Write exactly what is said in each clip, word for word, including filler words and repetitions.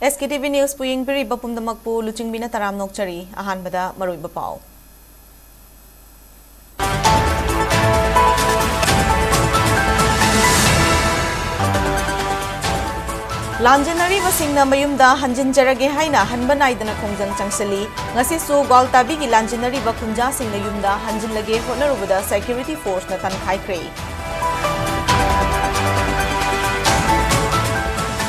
ꯑꯦꯁ ꯀꯦ T V ꯅ꯭ꯌꯨꯁꯄꯨ ꯌꯦꯡꯕꯤꯔꯤꯕ ꯄꯨꯝꯅꯃꯛꯄꯨ ꯂꯨꯆꯤꯡꯕꯤꯅ ꯇꯔꯥꯝꯅ ꯑꯣꯛꯆꯔꯤ꯫ ꯑꯍꯥꯟꯕꯗ ꯃꯔꯨꯑꯣꯏꯕ ꯄꯥꯎ꯫ ꯂꯥꯟꯖꯦꯟꯅꯔꯤꯕꯁꯤꯡꯅ ꯃꯌꯨꯝꯗ ꯍꯟꯖꯤꯟꯖꯔꯒꯦ ꯍꯥꯏꯅ ꯍꯟꯕ ꯅꯥꯏꯗꯅ ꯈꯣꯡꯖꯪ ꯆꯪꯁꯤꯜꯂꯤ꯫ ꯉꯁꯤꯁꯨ ꯒ꯭ꯋꯥꯜꯇꯥꯕꯤꯒꯤ ꯂꯥꯟꯖꯦꯟꯅꯔꯤꯕ ꯈꯨꯟꯖꯥꯁꯤꯡꯅ ꯌꯨꯝꯗ ꯍꯟꯖꯤꯜꯂꯒꯦ ꯍꯣꯠꯅꯔꯨꯕꯗ ꯁꯦꯀ꯭ꯌꯨꯔꯤꯇꯤ ꯐꯣꯔꯁꯅ ꯇꯟꯈꯥꯏꯈ꯭ꯔꯦ꯫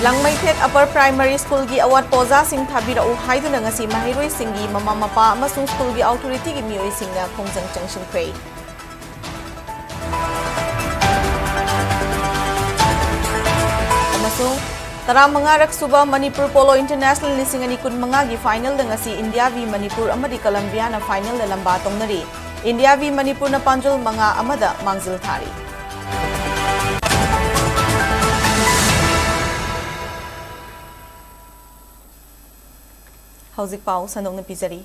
ꯂꯥꯡꯃꯩꯊꯦꯠ ꯑꯄꯔ ꯄ꯭ꯔꯥꯏꯃꯥꯔꯤ ꯁ꯭ꯀꯨꯜꯒꯤ ꯑꯋꯥꯠꯄ ꯑꯣꯖꯥꯁꯤꯡ ꯊꯥꯕꯤꯔꯛꯎ ꯍꯥꯏꯗꯨꯅ ꯉꯁꯤ ꯃꯍꯩꯔꯣꯏꯁꯤꯡꯒꯤ ꯃꯃꯥ ꯃꯄꯥ ꯑꯃꯁꯨꯡ ꯁ꯭ꯀꯨꯜꯒꯤ ꯑꯣꯊꯣꯔꯤꯇꯤꯒꯤ ꯃꯤꯑꯣꯏꯁꯤꯡꯅ ꯈꯣꯡꯖꯪ ꯆꯪꯁꯤꯟꯈ꯭ꯔꯦ꯫ ꯑꯃꯁꯨꯡ ꯇꯔꯥꯃꯉꯥꯔꯛ ꯁꯨꯕ ꯃꯅꯤꯄꯨꯔ ꯄꯣꯂꯣ ꯏꯟꯇꯔꯅꯦꯁꯅꯦꯜ ꯂꯤꯁꯤꯡ ꯑꯅꯤ ꯀꯨꯟꯃꯉꯥꯒꯤ ꯐꯥꯏꯅꯦꯜꯗ ꯉꯁꯤ ꯏꯟꯗꯤꯌꯥ ꯚꯤ ꯃꯅꯤꯄꯨꯔ ꯑꯃꯗꯤ ꯀꯂꯝꯕꯤꯌꯥꯅ ꯐꯥꯏꯅꯦꯜꯗ ꯂꯝꯕꯥ ꯇꯧꯅꯔꯤ꯫ ꯏꯟꯗꯤꯌꯥ ꯚꯤ ꯃꯅꯤꯄꯨꯔꯅ ꯄꯥꯟꯖꯜ ꯃꯉꯥ ꯑꯃꯗ ꯃꯥꯡꯖꯤꯜ ꯊꯥꯔꯤ꯫ ꯍꯧꯖꯤꯛ ꯄꯥꯎ ꯁꯟꯗꯣꯛꯅ ꯄꯤꯖꯔꯤ꯫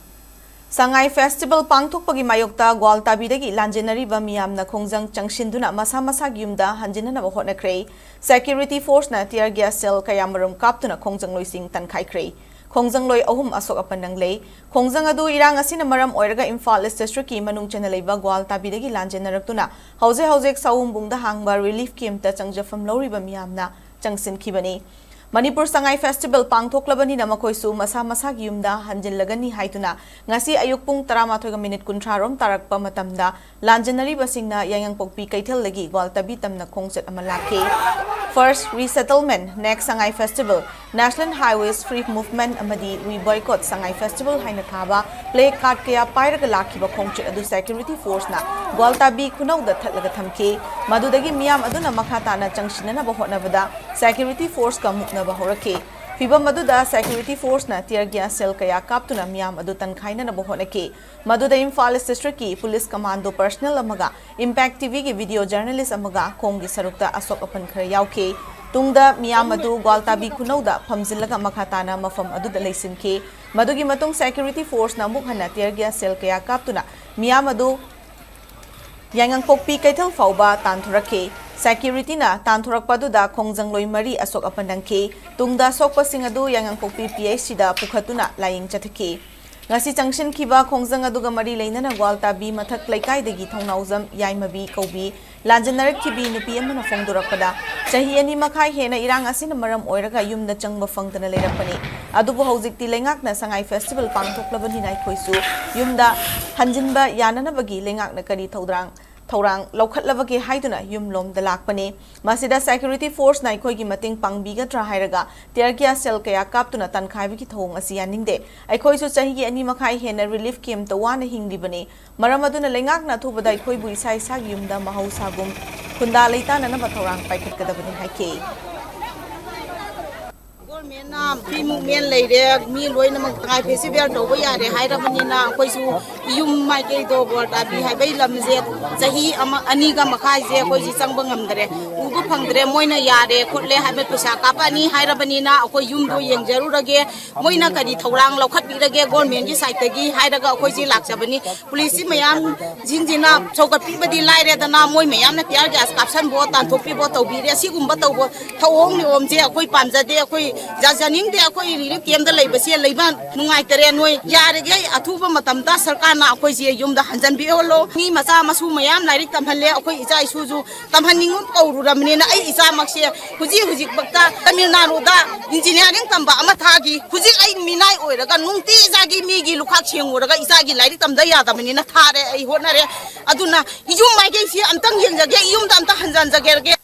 ꯁꯉꯥꯏ ꯐꯦꯁꯇꯤꯚꯦꯜ ꯄꯥꯡꯊꯣꯛꯄꯒꯤ ꯃꯥꯌꯣꯛꯇ ꯒ꯭ꯋꯥꯜꯇꯥꯕꯤꯗꯒꯤ ꯂꯥꯟꯖꯦꯟꯅꯔꯤꯕ ꯃꯤꯌꯥꯝꯅ ꯈꯣꯡꯖꯪ ꯆꯪꯁꯤꯟꯗꯨꯅ ꯃꯁꯥ ꯃꯁꯥꯒꯤ ꯌꯨꯝꯗ ꯍꯟꯖꯤꯟꯅꯅꯕ ꯍꯣꯠꯅꯈ꯭ꯔꯦ꯫ ꯁꯦꯀ꯭ꯌꯨꯔꯤꯇꯤ ꯐꯣꯔꯁꯅ ꯇꯤꯌꯔ ꯒ꯭ꯌꯥꯁ ꯁꯦꯜ ꯀꯌꯥꯃꯔꯨꯝ ꯀꯥꯞꯇꯨꯅ ꯈꯣꯡꯖꯪꯂꯣꯏꯁꯤꯡ ꯇꯟꯈꯥꯏꯈ꯭ꯔꯦ꯫ ꯈꯣꯡꯖꯪꯂꯣꯏ ꯑꯍꯨꯝ ꯑꯁꯣꯛ ꯑꯄꯟ ꯅꯪꯂꯦ꯫ ꯈꯣꯡꯖꯪ ꯑꯗꯨ ꯏꯔꯥꯡ ꯑꯁꯤꯅ ꯃꯔꯝ ꯑꯣꯏꯔꯒ ꯏꯝꯐꯥꯜ ꯏꯁ ꯗꯤꯁꯇ꯭ꯔꯤꯛꯀꯤ ꯃꯅꯨꯡ ꯆꯟꯅ ꯂꯩꯕ ꯒ꯭ꯋꯥꯜꯇꯥꯕꯤꯗꯒꯤ ꯂꯥꯟꯖꯦꯟꯅꯔꯛꯇꯨꯅ ꯍꯧꯖꯤꯛ ꯍꯧꯖꯤꯛ ꯁꯥꯋꯨꯝꯕꯨꯡꯗ ꯍꯥꯡꯕ ꯔꯤꯂꯤꯐ ꯀꯦꯝꯞꯇ ꯆꯪꯖꯐꯝ ꯂꯧꯔꯤꯕ ꯃꯤꯌꯥꯝꯅ ꯆꯪꯁꯤꯟꯈꯤꯕꯅꯤ꯫ ꯃꯅꯤꯄꯨꯔ ꯁꯉꯥꯏ ꯐꯦꯁꯇꯤꯚꯦꯜ ꯄꯥꯡꯊꯣꯛꯂꯕꯅꯤꯅ ꯃꯈꯣꯏꯁꯨ ꯃꯁꯥ ꯃꯁꯥꯒꯤ ꯌꯨꯝꯗ ꯍꯟꯖꯤꯜꯂꯒꯅꯤ ꯍꯥꯏꯗꯨꯅ ꯉꯁꯤ ꯑꯌꯨꯛ ꯄꯨꯡ ꯇꯔꯥꯃꯥꯊꯣꯏꯒ ꯃꯤꯅꯤꯠ ꯀꯨꯟꯊ꯭ꯔꯥ ꯔꯣꯝ ꯇꯥꯔꯛꯄ ꯃꯇꯝꯗ ꯂꯥꯟꯖꯦꯟꯅꯔꯤꯕꯁꯤꯡꯅ ꯌꯥꯏꯉꯪꯄꯣꯛꯄꯤ ꯀꯩꯊꯦꯜꯗꯒꯤ ꯒ꯭ꯋꯥꯜꯇꯥꯕꯤ ꯇꯝꯅ ꯈꯣꯡꯆꯠ ꯑꯃ ꯂꯥꯛꯈꯤ꯫ First Resettlement, Next Sangai Festival, National Highways Free Movement ꯑꯃꯗꯤ We Boycott Sangai Festival ꯍꯥꯏꯅ ꯊꯥꯕ ꯄ꯭ꯂꯦ ꯀꯥꯔꯗ ꯀꯌꯥ ꯄꯥꯏꯔꯒ ꯂꯥꯛꯈꯤꯕ ꯈꯣꯡꯆꯠ ꯑꯗꯨ ꯁꯦꯀ꯭ꯌꯨꯔꯤꯇꯤ ꯐꯣꯔꯁꯅ ꯒ꯭ꯋꯥꯜꯇꯥꯕꯤ ꯈꯨꯅꯧꯗ ꯊꯠꯂꯒ ꯊꯝꯈꯤ꯫ ꯃꯗꯨꯗꯒꯤ ꯃꯤꯌꯥꯝ ꯑꯗꯨꯅ ꯃꯈꯥ ꯇꯥꯅ ꯆꯪꯁꯤꯟꯅꯅꯕ ꯍꯣꯠꯅꯕꯗ ꯁꯦꯀ꯭ꯌꯨꯔꯤꯇꯤ ꯐꯣꯔꯁꯀ ꯃꯨꯛꯅꯕ ꯍꯧꯔꯛꯈꯤ꯫ ꯐꯤꯚꯝ ꯑꯗꯨꯗ ꯁꯦꯀ꯭ꯌꯨꯔꯤꯇꯤ ꯐꯣꯔꯁꯅ ꯇꯤꯌꯔ ꯒ꯭ꯌꯥꯁ ꯁꯦꯜ ꯀꯌꯥ ꯀꯥꯞꯇꯨꯅ ꯃꯤꯌꯥꯝ ꯑꯗꯨ ꯇꯟꯈꯥꯏꯅꯅꯕ ꯍꯣꯠꯅꯈꯤ꯫ ꯃꯗꯨꯗ ꯏꯝꯐꯥꯜ ꯏꯁ ꯗꯤꯁꯇ꯭ꯔꯤꯛꯀꯤ ꯄꯨꯂꯤꯁ ꯀꯃꯥꯟꯗꯣ ꯄꯔꯁꯅꯦꯜ ꯑꯃꯒ ꯏꯝꯄꯦꯛ ꯇꯤꯚꯤꯒꯤ ꯚꯤꯗꯤꯑꯣ ꯖꯔꯅꯦꯂꯤꯁ ꯑꯃꯒ ꯈꯣꯡꯒꯤ ꯁꯔꯨꯛꯇ ꯑꯁꯣꯛ ꯑꯄꯟ ꯈꯔ ꯌꯥꯎꯈꯤ꯫ ꯇꯨꯡꯗ ꯃꯤꯌꯥꯝ ꯑꯗꯨ ꯒ꯭ꯋꯥꯜꯇꯥꯕꯤ ꯈꯨꯅꯧꯗ ꯐꯝꯖꯤꯜꯂꯒ ꯃꯈꯥ ꯇꯥꯅ ꯃꯐꯝ ꯑꯗꯨꯗ ꯂꯩꯁꯤꯟꯈꯤ꯫ ꯃꯗꯨꯒꯤ ꯃꯇꯨꯡ ꯁꯦꯀ꯭ꯌꯨꯔꯤꯇꯤ ꯐꯣꯔꯁꯅ ꯑꯃꯨꯛ ꯍꯟꯅ ꯇꯤꯌꯔ ꯒ꯭ꯌꯥꯁ ꯁꯦꯜ ꯀꯌꯥ ꯀꯥꯞꯇꯨꯅ ꯃꯤꯌꯥꯝ ꯑꯗꯨ ꯌꯥꯏꯉꯪꯄꯣꯛꯄꯤ ꯀꯩꯊꯦꯜ ꯐꯥꯎꯕ ꯇꯥꯟꯊꯣꯔꯛꯈꯤ꯫ ꯁꯦꯀ꯭ꯌꯨꯔꯤꯇꯤꯅ ꯇꯥꯟꯊꯣꯔꯛꯄ ꯑꯗꯨꯗ ꯈꯣꯡꯖꯪꯂꯣꯏ ꯃꯔꯤ ꯑꯁꯣꯛ ꯑꯄꯟ ꯅꯪꯈꯤ꯫ ꯇꯨꯡꯗ ꯑꯁꯣꯛꯄꯁꯤꯡ ꯑꯗꯨ ꯌꯥꯏꯉꯪꯄꯣꯛꯄꯤ ꯄꯤ ꯑꯩꯆ ꯁꯤꯗ ꯄꯨꯈꯠꯇꯨꯅ ꯂꯥꯌꯦꯡ ꯆꯠꯊꯈꯤ꯫ ꯉꯁꯤ ꯆꯪꯁꯤꯟꯈꯤꯕ ꯈꯣꯡꯖꯪ ꯑꯗꯨꯒ ꯃꯔꯤ ꯂꯩꯅꯅ ꯒ꯭ꯋꯥꯜꯇꯥꯕꯤ ꯃꯊꯛ ꯂꯩꯀꯥꯏꯗꯒꯤ ꯊꯧꯅꯥꯎꯖꯝ ꯌꯥꯏꯃꯕꯤ ꯀꯧꯕꯤ ꯂꯥꯟꯖꯟꯅꯔꯛꯈꯤꯕꯤ ꯅꯨꯄꯤ ꯑꯃꯅ ꯐꯣꯡꯗꯣꯔꯛꯄꯗ, ꯆꯍꯤ ꯑꯅꯤ ꯃꯈꯥꯏ ꯍꯦꯟꯅ ꯏꯔꯥꯡ ꯑꯁꯤꯅ ꯃꯔꯝ ꯑꯣꯏꯔꯒ ꯌꯨꯝꯗ ꯆꯪꯕ ꯐꯪꯗꯅ ꯂꯩꯔꯛꯄꯅꯤ꯫ ꯑꯗꯨꯕꯨ ꯍꯧꯖꯤꯛꯇꯤ ꯂꯩꯉꯥꯛꯅ ꯁꯉꯥꯏ ꯐꯦꯁꯇꯤꯚꯦꯜ ꯄꯥꯡꯊꯣꯛꯂꯕꯅꯤꯅ ꯑꯩꯈꯣꯏꯁꯨ ꯌꯨꯝꯗ ꯍꯟꯖꯤꯟꯕ ꯌꯥꯅꯅꯕꯒꯤ ꯂꯩꯉꯥꯛꯅ ꯀꯔꯤ ꯊꯧꯗꯥꯡ ꯊꯧꯔꯥꯡ ꯂꯧꯈꯠꯂꯕꯒꯦ ꯍꯥꯏꯗꯨꯅ ꯌꯨꯝꯂꯣꯝꯗ ꯂꯥꯛꯄꯅꯤ꯫ ꯃꯁꯤꯗ ꯁꯦꯀ꯭ꯌꯨꯔꯤꯇꯤ ꯐꯣꯔꯁꯅ ꯑꯩꯈꯣꯏꯒꯤ ꯃꯇꯦꯡ ꯄꯥꯡꯕꯤꯒꯗ꯭ꯔꯥ ꯍꯥꯏꯔꯒ tear gas shell ꯀꯌꯥ ꯀꯥꯞꯇꯨꯅ ꯇꯥꯟꯈꯥꯏꯕꯒꯤ ꯊꯧꯑꯣꯡ ꯑꯁꯤ ꯌꯥꯅꯤꯡꯗꯦ꯫ ꯑꯩꯈꯣꯏꯁꯨ ꯆꯍꯤ ꯑꯅꯤ ꯃꯈꯥꯏ ꯍꯦꯟꯅ relief campꯇ ꯋꯥꯅ ꯍꯤꯡꯂꯤꯕꯅꯤ꯫ ꯃꯔꯝ ꯑꯗꯨꯅ ꯂꯩꯉꯥꯛꯅ ꯑꯊꯨꯕꯗ ꯑꯩꯈꯣꯏꯕꯨ ꯏꯁꯥ ꯏꯁꯥꯒꯤ ꯌꯨꯝꯗ ꯃꯍꯧꯁꯥꯒꯨꯝ ꯈꯨꯟꯗꯥ ꯂꯩꯇꯥꯅꯅꯕ ꯊꯧꯔꯥꯡ ꯄꯥꯏꯈꯠꯀꯗꯕꯅꯤ ꯍꯥꯏꯈꯤ꯫ Governmentꯅ free movement ꯂꯩꯔꯦ, ꯃꯤ ꯂꯣꯏꯅꯃꯛ ꯁꯉꯥꯏ festival ꯇꯧꯕ ꯌꯥꯔꯦ ꯍꯥꯏꯔꯕꯅꯤꯅ ꯑꯩꯈꯣꯏꯁꯨ ꯌꯨꯝ ꯃꯥꯏꯀꯩꯗꯣ ꯒ꯭ꯋꯥꯜꯇꯥꯕꯤ ꯍꯥꯏꯕ ꯂꯝꯁꯦ ꯆꯍꯤ ꯑꯃ, ꯑꯅꯤꯒ ꯃꯈꯥꯏꯁꯦ ꯑꯩꯈꯣꯏꯁꯤ ꯆꯪꯕ ꯉꯝꯗ꯭ꯔꯦ, ꯎꯕ ꯐꯪꯗ꯭ꯔꯦ꯫ ꯃꯣꯏꯅ ꯌꯥꯔꯦ ꯈꯣꯠꯂꯦ ꯍꯥꯏꯕ ꯄꯩꯁꯥ ꯀꯥꯞꯄꯛꯑꯅꯤ ꯍꯥꯏꯔꯕꯅꯤꯅ ꯑꯩꯈꯣꯏ ꯌꯨꯝꯗꯣ ꯌꯦꯡꯖꯔꯨꯔꯒꯦ, ꯃꯣꯏꯅ ꯀꯔꯤ ꯊꯧꯔꯥꯡ ꯂꯧꯈꯠꯄꯤꯔꯒꯦ governmentꯀꯤ sideꯇꯒꯤ ꯍꯥꯏꯔꯒ ꯑꯩꯈꯣꯏꯁꯤ ꯂꯥꯛꯆꯕꯅꯤ꯫ Policeꯁꯤ ꯃꯌꯥꯝꯁꯤꯡꯁꯤꯅ ꯁꯧꯒꯠꯄꯤꯕꯗꯤ ꯂꯥꯏꯔꯦꯗꯅ, ꯃꯣꯏ ꯃꯌꯥꯝꯅ tear gas ꯀꯥꯞꯁꯟꯕꯣ, ꯇꯥꯟꯊꯣꯛꯄꯤꯕꯣ ꯇꯧꯕꯤꯔꯦ꯫ ꯑꯁꯤꯒꯨꯝꯕ ꯇꯧꯕ ꯊꯧꯑꯣꯡ ꯅꯤꯌꯣꯝꯁꯦ ꯑꯩꯈꯣꯏ ꯄꯥꯝꯖꯗꯦ, ꯑꯩꯈꯣꯏ ꯌꯥꯖꯅꯤꯡꯗꯦ꯫ ꯑꯩꯈꯣꯏ relief campꯇ ꯂꯩꯕꯁꯦ ꯂꯩꯕ ꯅꯨꯡꯉꯥꯏꯇꯔꯦ꯫ ꯅꯣꯏ ꯌꯥꯔꯤꯈꯩ ꯑꯊꯨꯕ ꯃꯇꯝꯗ ꯁꯔꯀꯥꯔꯅ ꯑꯩꯈꯣꯏꯁꯦ ꯌꯨꯝꯗ ꯍꯟꯖꯟꯕꯤꯍꯜꯂꯣ꯫ ꯃꯤ ꯃꯆꯥ ꯃꯁꯨ ꯃꯌꯥꯝ ꯂꯥꯏꯔꯤꯛ ꯇꯝꯍꯜꯂꯦ, ꯑꯩꯈꯣꯏ ꯏꯆꯥ ꯏꯁꯨꯁꯨ ꯇꯝꯍꯟꯅꯤꯡꯉꯨ ꯀꯧꯔꯨꯔꯕꯅꯤꯅ ꯑꯩ ꯏꯆꯥꯃꯛꯁꯦ ꯍꯧꯖꯤꯛ ꯍꯧꯖꯤꯛꯃꯛꯇ ꯇꯥꯃꯤꯜ ꯅꯥꯗꯨꯗ engineering ꯇꯝꯕ ꯑꯃ ꯊꯥꯈꯤ꯫ ꯍꯧꯖꯤꯛ ꯑꯩ ꯃꯤꯅꯥꯏ ꯑꯣꯏꯔꯒ ꯅꯨꯡꯇꯤ ꯏꯆꯥꯒꯤ ꯃꯤꯒꯤ ꯂꯨꯈꯥꯛ ꯁꯦꯡꯉꯨꯔꯒ ꯏꯆꯥꯒꯤ ꯂꯥꯏꯔꯤꯛ ꯇꯝꯗ ꯌꯥꯗꯕꯅꯤꯅ ꯊꯥꯔꯦ, ꯑꯩ ꯍꯣꯠꯅꯔꯦ꯫ ꯑꯗꯨꯅ ꯌꯨꯝ ꯃꯥꯏꯀꯩꯁꯤ ꯑꯝꯇꯪ ꯌꯦꯡꯖꯒꯦ, ꯌꯨꯝꯗ ꯑꯝꯇ ꯍꯟꯖꯟꯖꯒꯦ꯫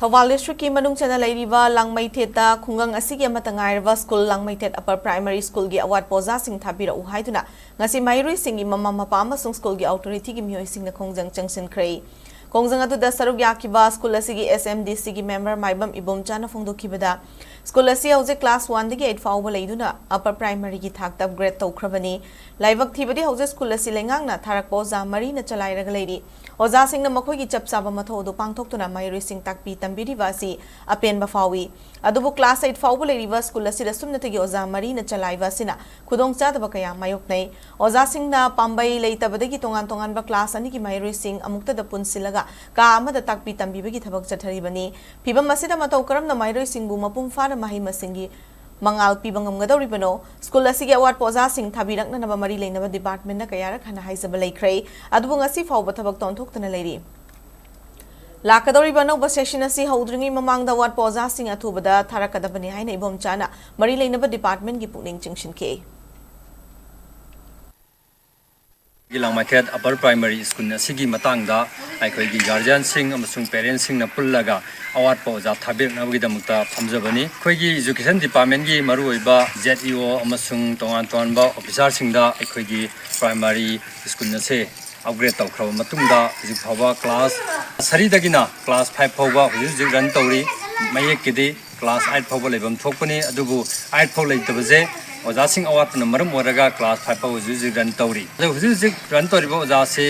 ꯊꯧꯕꯥꯜ districtꯀꯤ ꯃꯅꯨꯡ ꯆꯟꯅ ꯂꯩꯔꯤꯕ ꯂꯥꯡꯃꯩꯊꯦꯠꯇ ꯈꯨꯡꯒꯪ ꯑꯁꯤꯒꯤ ꯑꯃꯠꯇ ꯉꯥꯏꯔꯕ ꯁ꯭ꯀꯨꯜ ꯂꯥꯡꯃꯩꯊꯦꯠ Upper Primary Schoolꯒꯤ ꯑꯋꯥꯠꯄ ꯑꯣꯖꯥꯁꯤꯡ ꯊꯥꯕꯤꯔꯛꯎ ꯍꯥꯏꯗꯨꯅ ꯉꯁꯤ ꯃꯍꯩꯔꯣꯏꯁꯤꯡꯒꯤ ꯃꯃꯥ ꯃꯄꯥ ꯑꯃꯁꯨꯡ ꯁ꯭ꯀꯨꯜꯒꯤ authorityꯒꯤ ꯃꯤꯑꯣꯏꯁꯤꯡꯅ ꯈꯣꯡꯖꯪ ꯆꯪꯁꯤꯟꯈ꯭ꯔꯦ꯫ ꯈꯣꯡꯖꯪ ꯑꯗꯨꯗ ꯁꯔꯨꯛ ꯌꯥꯈꯤꯕ ꯁ꯭ꯀꯨꯜ ꯑꯁꯤꯒꯤ S M D C ꯒꯤ ꯃꯦꯝꯕꯔ ꯃꯥꯏꯕꯝ ꯏꯕꯣꯝꯆꯥꯅ ꯐꯣꯡꯗꯣꯛꯈꯤꯕꯗ, ꯁ꯭ꯀꯨꯜ ꯑꯁꯤ ꯍꯧꯖꯤꯛ ꯀ꯭ꯂꯥꯁ ꯋꯥꯟꯗꯒꯤ ꯑꯩꯠ ꯐꯥꯎꯕ ꯂꯩꯗꯨꯅ ꯑꯄꯔ ꯄ꯭ꯔꯥꯏꯃꯔꯤꯒꯤ ꯊꯥꯛꯇ ꯑꯞꯒ꯭ꯔꯦꯗ ꯇꯧꯈ꯭ꯔꯕꯅꯤ꯫ ꯂꯥꯏꯕꯛ ꯊꯤꯕꯗꯤ ꯍꯧꯖꯤꯛ ꯁ꯭ꯀꯨꯜ ꯑꯁꯤ ꯂꯩꯉꯥꯛꯅ ꯊꯥꯔꯛꯄ ꯑꯣꯖꯥ ꯃꯔꯤꯅ ꯆꯂꯥꯏꯔꯒ ꯂꯩꯔꯤ꯫ ꯑꯣꯖꯥꯁꯤꯡꯅ ꯃꯈꯣꯏꯒꯤ ꯆꯞ ꯆꯥꯕ ꯃꯊꯧ ꯑꯗꯨ ꯄꯥꯡꯊꯣꯛꯇꯨꯅ ꯃꯍꯩꯔꯣꯏꯁꯤꯡ ꯇꯥꯛꯄꯤ ꯇꯝꯕꯤꯔꯤꯕ ꯑꯁꯤ ꯑꯄꯦꯟꯕ ꯐꯥꯎꯏ꯫ ꯑꯗꯨꯕꯨ ꯀ꯭ꯂꯥꯁ ꯑꯩꯠ ꯐꯥꯎꯕ ꯂꯩꯔꯤꯕ ꯁ꯭ꯀꯨꯜ ꯑꯁꯤꯗ ꯁꯨꯞꯅꯇꯒꯤ ꯑꯣꯖꯥ ꯃꯔꯤꯅ ꯆꯂꯥꯏꯕ ꯑꯁꯤꯅ ꯈꯨꯗꯣꯡꯆꯥꯗꯕ ꯀꯌꯥ ꯃꯥꯌꯣꯛꯅꯩ꯫ ꯑꯣꯖꯥꯁꯤꯡꯅ ꯄꯥꯝꯕꯩ ꯂꯩꯇꯕꯗꯒꯤ ꯇꯣꯉꯥꯟ ꯇꯣꯉꯥꯟꯕ ꯀ꯭ꯂꯥꯁ ꯑꯅꯤꯒꯤ ꯃꯍꯩꯔꯣꯏꯁꯤꯡ ꯑꯃꯨꯛꯇꯗ ꯄꯨꯟꯁꯤꯜꯂꯒ ꯀꯥ ꯑꯃꯗ ꯇꯥꯛꯄꯤ ꯇꯝꯕꯤꯕꯒꯤ ꯊꯕꯛ ꯆꯠꯊꯔꯤꯕꯅꯤ꯫ ꯐꯤꯚꯝ ꯑꯁꯤꯗ ꯃꯇꯧ ꯀꯔꯝꯅ ꯃꯍꯩꯔꯣꯏꯁꯤꯡꯕꯨ ꯃꯄꯨꯡ ꯐꯥꯅ ꯃꯍꯩ ꯃꯁꯤꯡꯒꯤ ꯃꯉꯥꯜ ꯄꯤꯕ ꯉꯝꯒꯗꯧꯔꯤꯕꯅꯣ? ꯁ꯭ꯀꯨꯜ ꯑꯁꯤꯒꯤ ꯑꯋꯥꯠꯄ ꯑꯣꯖꯥꯁꯤꯡ ꯊꯥꯕꯤꯔꯛꯅꯅꯕ ꯃꯔꯤ ꯂꯩꯅꯕ ꯗꯤꯄꯥꯔꯠꯃꯦꯟꯠꯅ ꯀꯌꯥꯔꯛ ꯍꯟꯅ ꯍꯥꯏꯖꯕ ꯂꯩꯈ꯭ꯔꯦ, ꯑꯗꯨꯕꯨ ꯉꯁꯤ ꯐꯥꯎꯕ ꯊꯕꯛꯇ ꯑꯣꯟꯊꯣꯛꯇꯅ ꯂꯩꯔꯤ꯫ ꯂꯥꯛꯀꯗꯧꯔꯤꯕ ꯑꯅꯧꯕ ꯁꯦꯁꯟ ꯑꯁꯤ ꯍꯧꯗ꯭ꯔꯤꯉꯩ ꯃꯃꯥꯡꯗ ꯑꯋꯥꯠꯄ ꯑꯣꯖꯥꯁꯤꯡ ꯑꯊꯨꯕꯗ ꯊꯥꯔꯛꯀꯗꯕꯅꯤ ꯍꯥꯏꯅ ꯏꯕꯣꯝꯆꯥꯅ ꯃꯔꯤ ꯂꯩꯅꯕ ꯗꯤꯄꯥꯔꯠꯃꯦꯟꯠꯀꯤ ꯄꯨꯛꯅꯤꯡ ꯆꯤꯡꯁꯤꯟꯈꯤ꯫ ꯂꯥꯡꯃꯩꯊꯦꯠ ꯑꯄꯔ ꯄ꯭ꯔꯥꯏꯃꯔꯤ ꯁ꯭ꯀꯨꯜ ꯑꯁꯤꯒꯤ ꯃꯇꯥꯡꯗ ꯑꯩꯈꯣꯏꯒꯤ ꯒꯥꯔꯖꯤꯌꯥꯟꯁꯤꯡ ꯑꯃꯁꯨꯡ ꯄꯦꯔꯦꯟꯁꯁꯤꯡꯅ ꯄꯨꯜꯂꯒ ꯑꯋꯥꯠꯄ ꯑꯣꯖꯥ ꯊꯥꯕꯤꯔꯛꯅꯕꯒꯤꯗꯃꯛꯇ ꯐꯝꯖꯕꯅꯤ꯫ ꯑꯩꯈꯣꯏꯒꯤ ꯏꯖꯨꯀꯦꯁꯟ ꯗꯤꯄꯥꯔꯠꯃꯦꯟꯒꯤ ꯃꯔꯨꯑꯣꯏꯕ Z E O ꯑꯃꯁꯨꯡ ꯇꯣꯉꯥꯟ ꯇꯣꯉꯥꯟꯕ ꯑꯣꯐꯤꯁꯥꯔꯁꯤꯡꯗ ꯑꯩꯈꯣꯏꯒꯤ ꯄ꯭ꯔꯥꯏꯃꯔꯤ ꯁ꯭ꯀꯨꯜ ꯑꯁꯦ ꯑꯞꯒ꯭ꯔꯦꯗ ꯇꯧꯈ꯭ꯔꯕ ꯃꯇꯨꯡꯗ ꯍꯧꯖꯤꯛ ꯐꯥꯎꯕ ꯀ꯭ꯂꯥꯁ ꯅꯔꯁꯔꯤꯗꯒꯤꯅ ꯀ꯭ꯂꯥꯁ ꯐꯥꯏꯚ ꯐꯥꯎꯕ ꯍꯧꯖꯤꯛ ꯍꯧꯖꯤꯛ ꯔꯟ ꯇꯧꯔꯤ꯫ ꯃꯌꯦꯛꯀꯤꯗꯤ ꯀ꯭ꯂꯥꯁ ꯑꯥꯏꯠ ꯐꯥꯎꯕ ꯂꯩꯐꯝ ꯊꯣꯛꯄꯅꯤ, ꯑꯗꯨꯕꯨ ꯑꯥꯏꯠ ꯐꯥꯎ ꯂꯩꯇꯕꯁꯦ ꯑꯣꯖꯥꯁꯤꯡ ꯑꯋꯥꯠꯄꯅ ꯃꯔꯝ ꯑꯣꯏꯔꯒ ꯀ꯭ꯂꯥꯁ ꯐꯥꯏꯚ ꯐꯥꯎ ꯍꯧꯖꯤꯛ ꯍꯧꯖꯤꯛ ꯔꯟ ꯇꯧꯔꯤ꯫ ꯑꯗꯣ ꯍꯧꯖꯤꯛ ꯍꯧꯖꯤꯛ ꯔꯟ ꯇꯧꯔꯤꯕ ꯑꯣꯖꯥꯁꯤ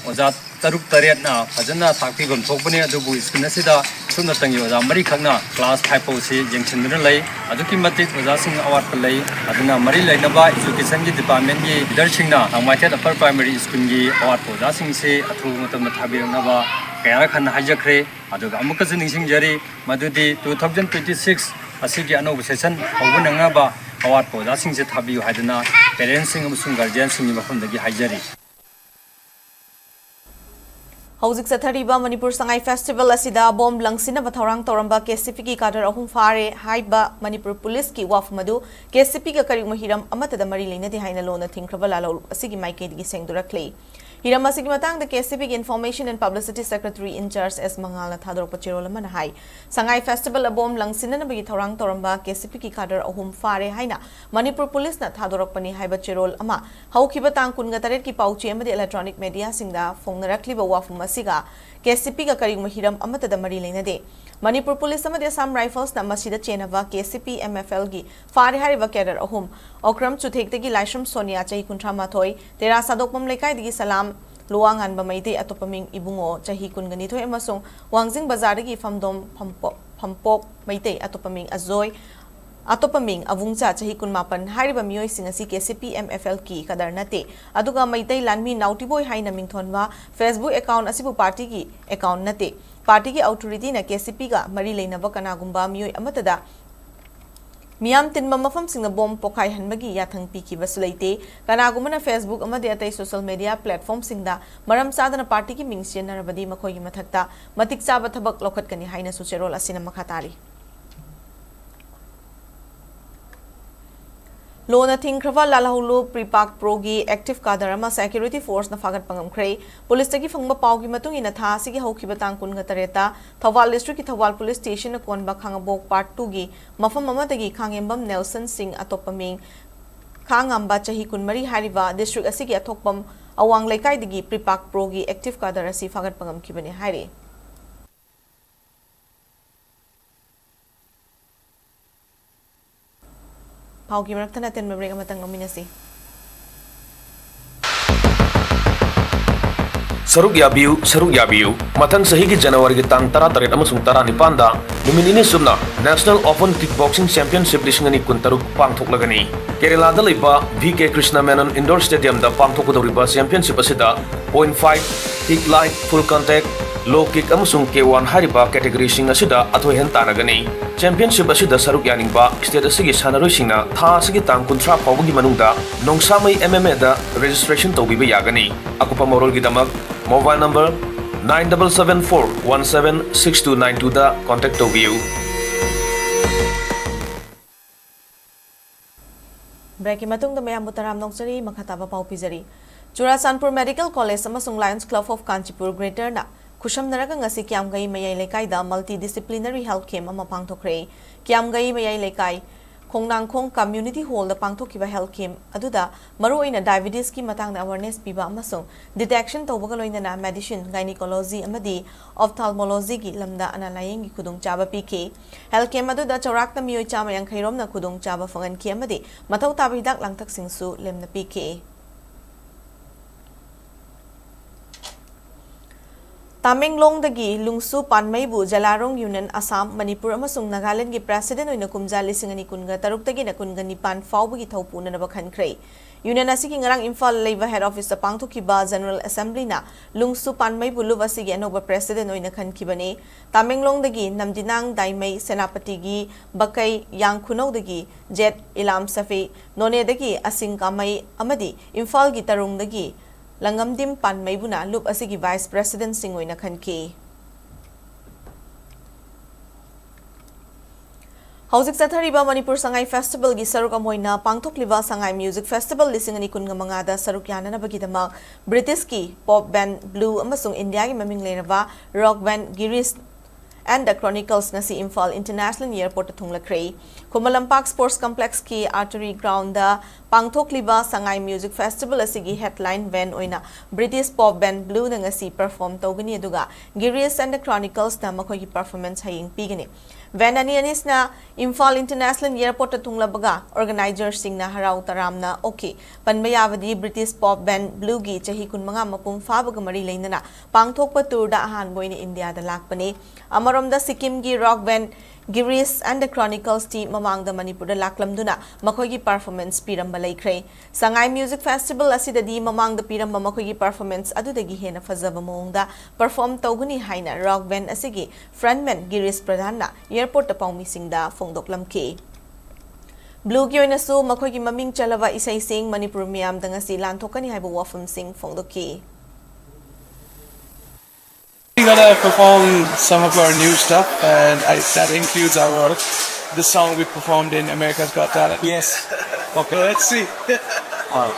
ꯑꯣꯖꯥ ꯇꯔꯨꯛ ꯇꯔꯦꯠꯅ ꯐꯖꯅ ꯇꯥꯛꯄꯤꯐꯝ ꯊꯣꯛꯄꯅꯤ, ꯑꯗꯨꯕꯨ ꯁ꯭ꯀꯨꯜ ꯑꯁꯤꯗ ꯁꯨꯞꯅꯇꯪꯒꯤ ꯑꯣꯖꯥ ꯃꯔꯤꯈꯛꯅ ꯀ꯭ꯂꯥꯁ ꯐꯥꯏꯚ ꯐꯥꯎꯁꯤ ꯌꯦꯡꯁꯤꯟꯗꯨꯅ ꯂꯩ꯫ ꯑꯗꯨꯛꯀꯤ ꯃꯇꯤꯛ ꯑꯣꯖꯥꯁꯤꯡ ꯑꯋꯥꯠꯄ ꯂꯩ꯫ ꯑꯗꯨꯅ ꯃꯔꯤ ꯂꯩꯅꯕ ꯏꯖꯨꯀꯦꯁꯟꯒꯤ ꯗꯤꯄꯥꯔꯠꯃꯦꯟꯒꯤ ꯂꯤꯗꯔꯁꯤꯡꯅ ꯂꯥꯡꯃꯩꯊꯦꯠ ꯑꯄꯔ ꯄ꯭ꯔꯥꯏꯃꯔꯤ ꯁ꯭ꯀꯨꯜꯒꯤ ꯑꯋꯥꯠꯄ ꯑꯣꯖꯥꯁꯤꯡꯁꯤ ꯑꯊꯨꯕ ꯃꯇꯝꯗ ꯊꯥꯕꯤꯔꯛꯅꯕ ꯀꯌꯥꯔꯛ ꯍꯟꯅ ꯍꯥꯏꯖꯈ꯭ꯔꯦ꯫ ꯑꯗꯨꯒ ꯑꯃꯨꯛꯀꯁꯨ ꯅꯤꯡꯁꯤꯡꯖꯔꯤ, ꯃꯗꯨꯗꯤ two thousand twenty six ꯑꯁꯤꯒꯤ ꯑꯅꯧꯕ ꯁꯦꯁꯟ ꯍꯧꯕ ꯅꯪꯅꯕ ꯑꯋꯥꯠꯄ ꯑꯣꯖꯥꯁꯤꯡꯁꯦ ꯊꯥꯕꯤꯌꯨ ꯍꯥꯏꯗꯅ ꯄꯦꯔꯦꯟꯁꯁꯤꯡ ꯑꯃꯁꯨꯡ ꯒꯥꯔꯖꯤꯌꯥꯟꯁꯤꯡꯒꯤ ꯃꯐꯝꯗꯒꯤ ꯍꯥꯏꯖꯔꯤ꯫ ꯍꯧꯖꯤꯛ ꯆꯠꯊꯔꯤꯕ ꯃꯅꯤꯄꯨꯔ ꯁꯉꯥꯏ ꯐꯦꯁꯇꯤꯚꯦꯜ ꯑꯁꯤꯗ ꯕꯣꯝ ꯂꯪꯁꯤꯟꯅꯕ ꯊꯧꯔꯥꯡ ꯇꯧꯔꯝꯕ K C Pꯒꯤ ꯀꯥꯗꯔ ꯑꯍꯨꯝ ꯐꯥꯔꯦ ꯍꯥꯏꯕ ꯃꯅꯤꯄꯨꯔ ꯄꯨꯂꯤꯁꯀꯤ ꯋꯥꯐꯝ ꯑꯗꯨ K C Pꯒ ꯀꯔꯤꯒꯨꯝꯕ ꯍꯤꯔꯝ ꯑꯃꯠꯇꯗ ꯃꯔꯤ ꯂꯩꯅꯗꯦ ꯍꯥꯏꯅ ꯂꯣꯟꯅ ꯊꯤꯡꯈ꯭ꯔꯕ ꯂꯥꯂꯣꯡ ꯑꯁꯤꯒꯤ ꯃꯥꯏꯀꯩꯗꯒꯤ ꯁꯦꯡꯗꯣꯔꯛꯂꯤ꯫ ꯍꯤꯔꯝ ꯑꯁꯤꯒꯤ ꯃꯇꯥꯡꯗ KCPꯒꯤ Information and Publicity Secretary in Charge S ꯃꯉꯥꯜꯅ ꯊꯥꯗꯣꯔꯛꯄ ꯆꯦꯔꯣꯜ ꯑꯃꯅ ꯍꯥꯏ, ꯁꯉꯥꯏ Festival ꯑꯕꯣꯝ ꯂꯪꯁꯤꯟꯅꯅꯕꯒꯤ ꯊꯧꯔꯥꯡ ꯇꯧꯔꯝꯕ KCPꯒꯤ cadre ꯑꯍꯨꯝ ꯐꯥꯔꯦ ꯍꯥꯏꯅ ꯃꯅꯤꯄꯨꯔ ꯄꯨꯂꯤꯁꯅ ꯊꯥꯗꯣꯔꯛꯄꯅꯤ ꯍꯥꯏꯕ ꯆꯦꯔꯣꯜ ꯑꯃ ꯍꯧꯈꯤꯕ ꯇꯥꯡ ꯀꯨꯟꯒ ꯇꯔꯦꯠꯀꯤ ꯄꯥꯎꯆꯦ ꯑꯃꯗꯤ electronic mediaꯁꯤꯡꯗ ꯐꯣꯡꯅꯔꯛꯂꯤꯕ ꯋꯥꯐꯝ ꯑꯁꯤꯒ KCPꯒ ꯀꯔꯤꯒꯨꯝꯕ ꯍꯤꯔꯝ ꯑꯃꯠꯇꯗ ꯃꯔꯤ ꯂꯩꯅꯗꯦ꯫ ꯃꯅꯤꯄꯨꯔ ꯄꯨꯂꯤꯁ ꯑꯃꯗꯤ Assam Riflesꯅ ꯃꯁꯤꯗ ꯆꯦꯟꯅꯕ KCP MFLꯒꯤ ꯐꯥꯔꯦ ꯍꯥꯏꯔꯤꯕ cadre ꯑꯍꯨꯝ, ꯑꯣꯀ꯭ꯔꯝ ꯆꯨꯊꯦꯛꯇꯒꯤ ꯂꯥꯏꯁ꯭ꯔꯝ ꯁꯣꯅꯤꯌꯥ, ꯆꯍꯤ ꯀꯨꯟꯊ꯭ꯔꯥ ꯃꯥꯊꯣꯏ, ꯇꯦꯔꯥ ꯁꯥꯗꯣꯛꯄꯝ ꯂꯩꯀꯥꯏꯗꯒꯤ ꯁꯂꯥꯝ ꯂꯨꯋꯥꯉꯥꯟꯕ ꯃꯩꯇꯩ, ꯑꯇꯣꯞꯄ ꯃꯤꯡ ꯏꯕꯨꯡꯉꯣ, ꯆꯍꯤ ꯀꯨꯟꯒ ꯅꯤꯊꯣꯏ, ꯑꯃꯁꯨꯡ ꯋꯥꯡꯖꯤꯡ ꯕꯖꯥꯔꯗꯒꯤ ꯐꯝꯗꯣꯝ ꯐꯝꯄꯣ-, ꯐꯝꯄꯣꯛ ꯃꯩꯇꯩ, ꯑꯇꯣꯞꯄ ꯃꯤꯡ ꯑꯖꯣꯏ, ꯑꯇꯣꯞꯄ ꯃꯤꯡ ꯑꯕꯨꯡꯆꯥ, ꯆꯍꯤ ꯀꯨꯟꯃꯥꯄꯟ ꯍꯥꯏꯔꯤꯕ ꯃꯤꯑꯣꯏꯁꯤꯡ ꯑꯁꯤ KCP MFLꯒꯤ cadre ꯅꯠꯇꯦ, ꯑꯗꯨꯒ ꯃꯩꯇꯩ ꯂꯥꯟꯃꯤ ꯅꯥꯎꯇꯤꯕꯣꯏ ꯍꯥꯏꯅ ꯃꯤꯡꯊꯣꯟꯕ Facebook account ꯑꯁꯤꯕꯨ ꯄꯥꯔꯇꯤꯒꯤ account ꯅꯠꯇꯦ꯫ ꯄꯥꯔꯇꯤꯒꯤ authorityꯅ KCPꯒ ꯃꯔꯤ ꯂꯩꯅꯕ ꯀꯅꯥꯒꯨꯝꯕ ꯃꯤꯑꯣꯏ ꯑꯃꯠꯇꯗ ꯃꯤꯌꯥꯝ ꯇꯤꯟꯕ ꯃꯐꯝꯁꯤꯡꯗ ꯕꯣꯝ ꯄꯣꯈꯥꯏꯍꯟꯕꯒꯤ ꯌꯥꯊꯪ ꯄꯤꯈꯤꯕꯁꯨ ꯂꯩꯇꯦ꯫ ꯀꯅꯥꯒꯨꯝꯕꯅ Facebook ꯑꯃꯗꯤ ꯑꯇꯩ social media platformꯁꯤꯡꯗ ꯃꯔꯝ ꯆꯥꯗꯅ ꯄꯥꯔꯇꯤꯒꯤ ꯃꯤꯡ ꯁꯤꯖꯤꯟꯅꯔꯕꯗꯤ ꯃꯈꯣꯏꯒꯤ ꯃꯊꯛꯇ ꯃꯇꯤꯛ ꯆꯥꯕ ꯊꯕꯛ ꯂꯧꯈꯠꯀꯅꯤ ꯍꯥꯏꯅꯁꯨ ꯆꯦꯔꯣꯜ ꯑꯁꯤꯅ ꯃꯈꯥ ꯇꯥꯔꯤ꯫ ꯂꯣꯅ ꯊꯤꯡꯈ꯭ꯔꯕ ꯂꯥꯜꯍꯧꯂꯨꯞ ꯄ꯭ꯔꯤꯄꯥꯛ ꯄ꯭ꯔꯣꯒꯤ active cadre ꯑꯃ security forceꯅ ꯐꯥꯒꯠꯄ ꯉꯝꯈ꯭ꯔꯦ꯫ ꯄꯨꯂꯤꯁꯇꯒꯤ ꯐꯪꯕ ꯄꯥꯎꯒꯤ ꯃꯇꯨꯡ ꯏꯟꯅ, ꯊꯥ ꯑꯁꯤꯒꯤ ꯍꯧꯈꯤꯕ ꯇꯥꯡ ꯀꯨꯟꯒ ꯇꯔꯦꯠꯇ ꯊꯧꯕꯥꯜ districtꯀꯤ ꯊꯧꯕꯥꯜ police stationꯅ ꯀꯣꯟꯕ ꯈꯥꯉꯕꯣꯛ part twoꯒꯤ ꯃꯐꯝ ꯑꯃꯗꯒꯤ ꯈꯥꯉꯦꯝꯕꯝ ꯅꯦꯜꯁꯟ ꯁꯤꯡ, ꯑꯇꯣꯞꯄ ꯃꯤꯡ ꯈꯥꯉꯥꯝꯕ, ꯆꯍꯤ ꯀꯨꯟꯃꯔꯤ ꯍꯥꯏꯔꯤꯕ district ꯑꯁꯤꯒꯤ ꯑꯊꯣꯛꯄꯝ ꯑꯋꯥꯡ ꯂꯩꯀꯥꯏꯗꯒꯤ ꯄ꯭ꯔꯤꯄꯥꯛ ꯄ꯭ꯔꯣꯒꯤ active cadre ꯑꯁꯤ ꯐꯥꯒꯠꯄ ꯉꯝꯈꯤꯕꯅꯤ ꯍꯥꯏꯔꯤ꯫ ꯄꯥꯎꯒꯤ ꯃꯔꯛꯇ ꯑꯇꯦꯟꯕ break ꯑꯃꯇꯪ ꯂꯧꯃꯤꯟꯅꯁꯤ꯫ ꯁꯔꯨꯛ ꯌꯥꯕꯤꯌꯨ, ꯁꯔꯨꯛ ꯌꯥꯕꯤꯌꯨ꯫ ꯃꯊꯪ ꯆꯍꯤꯒꯤ ꯖꯅꯋꯥꯔꯤꯒꯤ ꯇꯥꯡ ꯇꯔꯥꯇꯔꯦꯠ ꯑꯃꯁꯨꯡ ꯇꯔꯥꯅꯤꯄꯥꯟꯗ ꯅꯨꯃꯤꯠ ꯅꯤꯅꯤ ꯆꯨꯞꯅ National Open Kickboxing Championship ꯂꯤꯁꯤꯡ ꯑꯅꯤ ꯀꯨꯟꯇꯔꯨꯛ ꯄꯥꯡꯊꯣꯛꯂꯒꯅꯤ꯫ ꯀꯦꯔꯦꯂꯥꯗ ꯂꯩꯕ V K Krishna Menon Indoor Stadiumꯗ ꯄꯥꯡꯊꯣꯛꯀꯗꯧꯔꯤꯕ championship ꯑꯁꯤꯗ point fight, kick line, full contact, low kick ꯑꯃꯁꯨꯡ K one ꯍꯥꯏꯔꯤꯕ categoryꯁꯤꯡ ꯑꯁꯤꯗ ꯑꯊꯣꯏꯍꯟ ꯇꯥꯟꯅꯒꯅꯤ꯫ Championship ꯑꯁꯤꯗ ꯁꯔꯨꯛ ꯌꯥꯅꯤꯡꯕ state ꯑꯁꯤꯒꯤ ꯁꯥꯟꯅꯔꯣꯏꯁꯤꯡꯅ ꯊꯥ ꯑꯁꯤꯒꯤ ꯇꯥꯡ ꯀꯨꯟꯊ꯭ꯔꯥ ꯐꯥꯎꯕꯒꯤ ꯃꯅꯨꯡꯗ ꯅꯣꯡꯁꯥꯃꯩ MMAꯗ registration ꯇꯧꯕꯤꯕ ꯌꯥꯒꯅꯤ꯫ ꯑꯀꯨꯞꯄ ꯃꯔꯣꯜꯒꯤꯗꯃꯛ mobile number nine double seven four one seven six two nine twoꯗ contact ꯇꯧꯕꯤꯌꯨ꯫ Breakꯀꯤ ꯃꯇꯨꯡꯗ ꯃꯌꯥꯝꯕꯨ ꯇꯔꯥꯝꯅ ꯑꯣꯛꯆꯔꯤ꯫ ꯃꯈꯥ ꯇꯥꯕ ꯄꯥꯎ ꯄꯤꯖꯔꯤ꯫ ꯆꯨꯔꯥꯆꯥꯟꯄꯨꯔ ꯃꯦꯗꯤꯀꯦꯜ ꯀꯣꯂꯦꯖ ꯑꯃꯁꯨꯡ Lions Club of Kanchipur Greater ꯅ ꯈꯨꯠꯁꯝꯅꯔꯒ ꯉꯁꯤ ꯀꯤꯌꯥꯝꯒꯩ ꯃꯌꯥꯏ ꯂꯩꯀꯥꯏꯗ multidisciplinary health camp ꯑꯃ ꯄꯥꯡꯊꯣꯛꯈ꯭ꯔꯦ꯫ ꯀꯤꯌꯥꯝꯒꯩ ꯃꯌꯥꯏ ꯂꯩꯀꯥꯏ, ꯈꯣꯡꯅꯥꯡꯈꯣꯡ Community Hall ꯗ ꯄꯥꯡꯊꯣꯛꯈꯤꯕ health camp ꯑꯗꯨꯗ ꯃꯔꯨꯑꯣꯏꯅ diabetes ꯀꯤ ꯃꯇꯥꯡꯗ awareness ꯄꯤꯕ ꯑꯃꯁꯨꯡ detection ꯇꯧꯕꯒ ꯂꯣꯏꯅꯅ medicine, gynecology ꯑꯃꯗꯤ ophthalmology ꯒꯤ ꯂꯝꯗ ꯑꯅꯥ ꯂꯥꯌꯦꯡꯒꯤ ꯈꯨꯗꯣꯡꯆꯥꯕ ꯄꯤꯈꯤ꯫ Health camp ꯑꯗꯨꯗ ꯆꯥꯎꯔꯥꯛꯅ ꯃꯤꯑꯣꯏ ꯆꯥꯝꯃ ꯌꯥꯡꯈꯩ ꯔꯣꯝꯅ ꯈꯨꯗꯣꯡꯆꯥꯕ ꯐꯪꯍꯟꯈꯤ ꯑꯃꯗꯤ ꯃꯊꯧ ꯇꯥꯕ ꯍꯤꯗꯥꯛ ꯂꯥꯡꯊꯛꯁꯤꯡꯁꯨ ꯂꯦꯝꯅ ꯄꯤꯈꯤ꯫ ꯇꯥꯃꯦꯡꯂꯣꯡꯗꯒꯤ ꯂꯨꯡꯁꯨ ꯄꯥꯟꯃꯩꯕꯨ ꯖꯂꯥꯔꯣꯡ ꯌꯨꯅꯤꯌꯟ ꯑꯁꯥꯝ, ꯃꯅꯤꯄꯨꯔ ꯑꯃꯁꯨꯡ ꯅꯥꯒꯥꯂꯦꯟꯗꯒꯤ president ꯑꯣꯏꯅ ꯀꯨꯝꯖꯥ ꯂꯤꯁꯤꯡ ꯑꯅꯤ ꯀꯨꯟꯒ ꯇꯔꯨꯛꯇꯒꯤꯅ ꯀꯨꯟꯒ ꯅꯤꯄꯥꯟ ꯐꯥꯎꯕꯒꯤ ꯊꯧ ꯄꯨꯅꯅꯕ ꯈꯟꯈ꯭ꯔꯦ꯫ ꯌꯨꯅꯤꯌꯟ ꯑꯁꯤꯒꯤ ꯉꯔꯥꯡ ꯏꯝꯐꯥꯜ ꯂꯩꯕ head office ꯇ ꯄꯥꯡꯊꯣꯛꯈꯤꯕ General Assembly ꯅ ꯂꯨꯡꯁꯨ ꯄꯥꯟꯃꯩꯕꯨ ꯂꯨꯞ ꯑꯁꯤꯒꯤ ꯑꯅꯧꯕ president ꯑꯣꯏꯅ ꯈꯟꯈꯤꯕꯅꯤ꯫ ꯇꯥꯃꯦꯡꯂꯣꯡꯗꯒꯤ ꯅꯝꯗꯤꯅꯥꯡ ꯗꯥꯏꯃꯩ, ꯁꯦꯅꯥꯄꯇꯤꯒꯤ ꯕꯀꯩ ꯌꯥꯡꯈꯨꯅꯧꯗꯒꯤ ꯖꯦꯠ ꯏꯂꯥꯝ ꯁꯐꯤ, ꯅꯣꯅꯦꯗꯒꯤ ꯑꯁꯤꯡ ꯀꯥꯃꯩ ꯑꯃꯗꯤ ꯏꯝꯐꯥꯜꯒꯤ ꯇꯔꯨꯡꯗꯒꯤ ꯂꯪꯉꯝꯗꯤꯝ ꯄꯥꯟꯃꯩꯕꯨꯅ ꯂꯨꯞ ꯑꯁꯤꯒꯤ vice president ꯁꯤꯡ ꯑꯣꯏꯅ ꯈꯟꯈꯤ꯫ ꯍꯧꯖꯤꯛ ꯆꯠꯊꯔꯤꯕ ꯃꯅꯤꯄꯨꯔ ꯁꯉꯥꯏ festival ꯒꯤ ꯁꯔꯨꯛ ꯑꯃ ꯑꯣꯏꯅ ꯄꯥꯡꯊꯣꯛꯂꯤꯕ ꯁꯉꯥꯏ music festival ꯂꯤꯁꯤꯡ ꯑꯅꯤ ꯀꯨꯟꯒ ꯃꯉꯥꯗ ꯁꯔꯨꯛ ꯌꯥꯅꯅꯕꯒꯤꯗꯃꯛ British ꯀꯤ pop band Blue ꯑꯃꯁꯨꯡ ꯏꯟꯗꯤꯌꯥꯒꯤ ꯃꯃꯤꯡ ꯂꯩꯔꯕ rock band Girish and the Chronicles ꯉꯁꯤ ꯏꯝꯐꯥꯜ International Airport ꯇ ꯊꯨꯡꯂꯈ꯭ꯔꯦ꯫ ꯈꯨꯃꯟ ꯂꯝꯄꯥꯛ Sports Complex ꯀꯤ Archery Ground ꯗ ꯄꯥꯡꯊꯣꯛꯂꯤꯕ ꯁꯉꯥꯏ Music Festival ꯑꯁꯤꯒꯤ headline band ꯑꯣꯏꯅ British pop band Blue ꯅ ꯉꯁꯤ perform ꯇꯧꯒꯅꯤ, ꯑꯗꯨꯒ Girish and the Chronicles ꯅ ꯃꯈꯣꯏꯒꯤ performance ꯍꯌꯦꯡ ꯄꯤꯒꯅꯤ꯫ Band ꯑꯅꯤ ꯑꯅꯤꯁꯤꯅ ꯏꯝꯐꯥꯜ International Airport ꯇ ꯊꯨꯡꯂꯕꯒ organizer ꯁꯤꯡꯅ ꯍꯔꯥꯎ ꯇꯔꯥꯝꯅ ꯑꯣꯛꯈꯤ꯫ ꯄꯟꯕ ꯌꯥꯕꯗꯤ British pop band Blue ꯒꯤ ꯆꯍꯤ ꯀꯨꯟꯃꯉꯥ ꯃꯄꯨꯡ ꯐꯥꯕꯒ ꯃꯔꯤ ꯂꯩꯅꯅ ꯄꯥꯡꯊꯣꯛꯄ tour ꯗ ꯑꯍꯥꯟꯕ ꯑꯣꯏꯅ ꯏꯟꯗꯤꯌꯥꯗ ꯂꯥꯛꯄꯅꯤ꯫ ꯑꯃꯔꯣꯝꯗ ꯁꯤꯛꯀꯤꯝꯒꯤ rock band Girish and the Chronicles T ꯃꯃꯥꯡꯗ ꯃꯅꯤꯄꯨꯔꯗ ꯂꯥꯛꯂꯝꯗꯨꯅ ꯃꯈꯣꯏꯒꯤ performance ꯄꯤꯔꯝꯕ ꯂꯩꯈ꯭ꯔꯦ꯫ ꯁꯉꯥꯏ Music Festival ꯑꯁꯤꯗꯗꯤ ꯃꯃꯥꯡꯗ ꯄꯤꯔꯝꯕ ꯃꯈꯣꯏꯒꯤ performance ꯑꯗꯨꯗꯒꯤ ꯍꯦꯟꯅ ꯐꯖꯕ ꯃꯑꯣꯡꯗ perform ꯇꯧꯒꯅꯤ ꯍꯥꯏꯅ rock band ꯑꯁꯤꯒꯤ frontman ꯒꯤꯔꯤꯁ ꯄ꯭ꯔꯙꯥꯟꯅ airport ꯇ ꯄꯥꯎꯃꯤꯁꯤꯡꯗ ꯐꯣꯡꯗꯣꯛꯂꯝꯈꯤ꯫ Blue ꯒꯤ ꯑꯣꯏꯅꯁꯨ ꯃꯈꯣꯏꯒꯤ ꯃꯃꯤꯡ ꯆꯜꯂꯕ ꯏꯁꯩꯁꯤꯡ ꯃꯅꯤꯄꯨꯔ ꯃꯤꯌꯥꯝꯗ ꯉꯁꯤ ꯂꯥꯟꯊꯣꯛꯀꯅꯤ ꯍꯥꯏꯕ ꯋꯥꯐꯝꯁꯤꯡ ꯐꯣꯡꯗꯣꯛꯈꯤ꯫ We're gonna perform some of our new stuff, and I, that includes our the song we performed in America's Got Talent. Yes. Okay, let's see. Wow.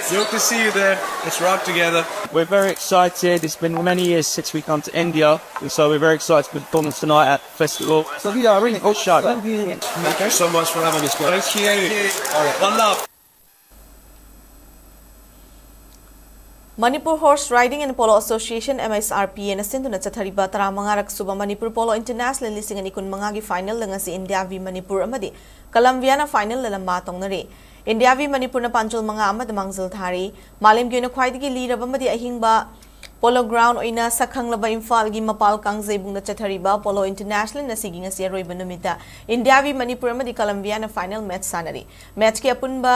Good to see you there. Let's rock together. We're very excited. It's been many years since we come to India, and so we're very excited to perform tonight at the festival. So we are really excited. Thank you so much for having us, guys. Thank you. All right, one love. Manipur Horse Riding and Polo Association, M S R P A, ꯅ ꯁꯤꯟꯗꯨꯅ ꯆꯠꯊꯔꯤꯕ ꯇꯔꯥꯃꯉꯥꯔꯛ ꯁꯨꯕ Manipur polo international ꯂꯤꯁꯤꯡ ꯑꯅꯤ ꯀꯨꯟꯃꯉꯥꯒꯤ ꯐꯥꯏꯅꯦꯜꯗ ꯉꯁꯤ India V Manipur ꯑꯃꯗꯤ ꯀꯂꯝꯕꯤꯌꯥꯅ ꯐꯥꯏꯅꯦꯜꯗ ꯂꯝꯕꯥ ꯇꯧꯅꯔꯦ꯫ ꯏꯟꯗꯤꯌꯥ ꯚꯤ ꯃꯅꯤꯄꯨꯔꯅ ꯄꯥꯟꯖꯜ ꯃꯉꯥ ꯑꯃꯗ ꯃꯥꯡꯖꯤꯜ ꯊꯥꯔꯤ꯫ ꯃꯥꯂꯦꯝꯒꯤ ꯑꯣꯏꯅ ꯈ꯭ꯋꯥꯏꯗꯒꯤ ꯂꯤꯔꯕ ꯑꯃꯗꯤ ꯑꯍꯤꯡꯕ ꯄꯣꯂꯣ ꯒ꯭ꯔꯥꯎꯟ ꯑꯣꯏꯅ ꯁꯛꯈꯪꯂꯕ ꯏꯝꯐꯥꯜꯒꯤ ꯃꯄꯥꯜ ꯀꯥꯡꯖꯩꯕꯨꯡꯗ ꯆꯠꯊꯔꯤꯕ ꯄꯣꯂꯣ ꯏꯟꯇꯔꯅꯦꯁꯅꯦꯜ ꯑꯁꯤꯒꯤ ꯉꯁꯤ ꯑꯔꯣꯏꯕ ꯅꯨꯃꯤꯠꯇ ꯏꯟꯗꯤꯌꯥ ꯚꯤ ꯃꯅꯤꯄꯨꯔ ꯑꯃꯗꯤ ꯀꯂꯝꯕꯤꯌꯥꯅ ꯐꯥꯏꯅꯦꯜ ꯃꯦꯠꯆ ꯁꯥꯟꯅꯔꯤ꯫ ꯃꯦꯠꯆꯀꯤ ꯑꯄꯨꯟꯕ